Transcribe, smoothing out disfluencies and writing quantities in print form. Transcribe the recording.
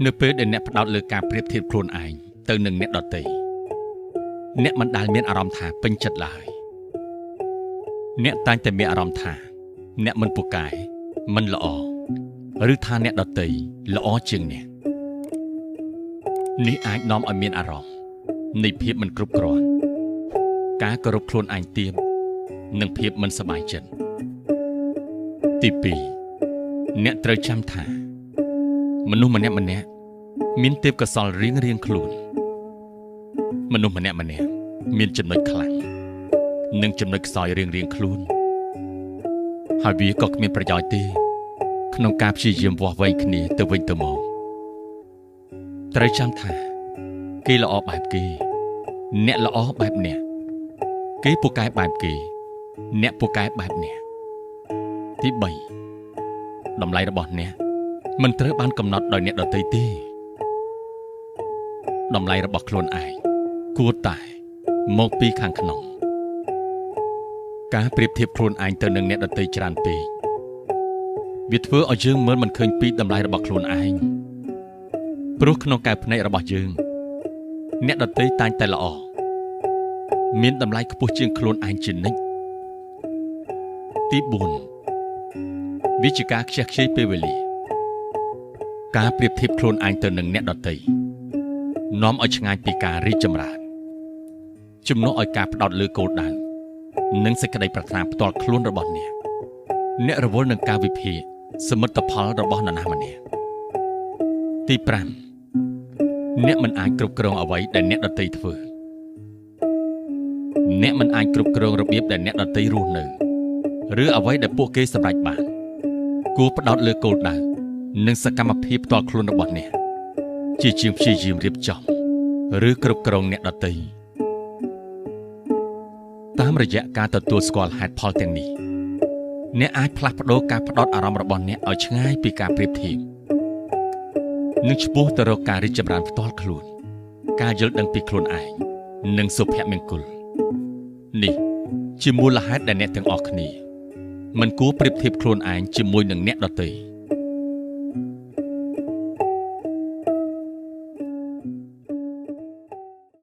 នៅពេលដែលអ្នកផ្ដោតលើការប្រៀបធៀបខ្លួនឯងទៅនឹងអ្នកដទៃអ្នកមិនដែលមានអារម្មណ៍ថាពេញចិត្តឡើយអ្នកតែងតែមានអារម្មណ៍ថាអ្នកមិនពូកែមិនល្អឬថាអ្នកដទៃល្អជាងអ្នកនេះអាចនាំឲ្យមានអារម្មណ៍នៃភាពមិនគ្រប់គ្រាន់ការគោរពខ្លួនឯងទាបនិងភាពមិនសប្បាយចិត្តទី2អ្នកត្រូវចាំថាមនុស្សម្នាក់ៗមានទេពកោសល្យរៀងៗខ្លួនមនុស្សម្នាក់ៗមានចំណុចខ្លាំងនិងចំណុចខ្សោយរៀងៗខ្លួនហើយវាក៏គ្មានប្រយោជន៍ទេក្នុងការព្យាយាមវាស់វែងគ្នាទៅវិញទៅមកត្រូវចាំថាគេល្អបែបគេអ្នកល្អបែបអ្នកគេពូកែបែបគេអ្នកពូកែបែបអ្នកទី3តម្លៃរបស់អ្នកមិនត្រូវបានកំណត់ដោយអ្នកដទៃទេតម្លៃរបស់ខ្លួនឯងគួរតែមកពីខាងក្នុងការប្រៀបធៀបខ្លួនឯងទៅនឹងអ្នកដទៃច្រើនពេកវាធ្វើឲ្យយើងមើលមិនឃើញពីតម្លៃរបស់ខ្លួនឯងព្រោះក្នុងកែវភ្នែករបស់យើងអ្នកដទៃតែងតែល្អមានតម្លៃខ្ពស់ជាងខ្លួនឯងជានិច្ចទី4វាជាការខ្ជះខ្ជាយពេលវេលាការប្រៀបធៀបខ្លួនឯងទៅនឹងអ្នកដទៃនាំឲ្យឆ្ងាយពីការរីកចម្រើនជំនួសឲ្យការផ្ដោតលើគោលដៅនិងសេចក្តីប្រាថ្នាផ្ទាល់ខ្លួនរបស់អ្នកអ្នករវល់នឹងការវិភាគសមិទ្ធផលរបស់នរណាម្នាក់ទី5អ្នកមិនអាចគ្រប់គ្រងអ្វីដែលអ្នកដទៃធ្វើអ្នកមិនអាចគ្រប់គ្រងរបៀបដែលអ្នកដទៃរស់នៅឬអ្វីដែលពួកគេសម្រេចបានគួរផ្ដោតលើគោលដៅនិងសកម្មភាពផ្ទាល់ខ្លួនរបស់អ្នកជាជាងព្យាយាមរៀបចំឬគ្រប់គ្រងអ្នកដទៃតាមរយៈការទទួលស្គាល់ហេតុផលទាំងនេះអ្នកអាចផ្លាស់ប្ដូរការផ្ដោតអារម្មណ៍របស់អ្នកឲ្យឆ្ងាយពីការប្រៀបធៀបនិងឆ្ពោះទៅរកការរីកចម្រើនផ្ទាល់ខ្លួនការយល់ដឹងពីខ្លួនឯងនិងសុភមង្គលនេះជាមូលហេតុដែលអ្នកទាំងអស់គ្នាមិនគួរប្រៀបធៀបខ្លួនឯងជាមួយនឹងអ្នកដទៃ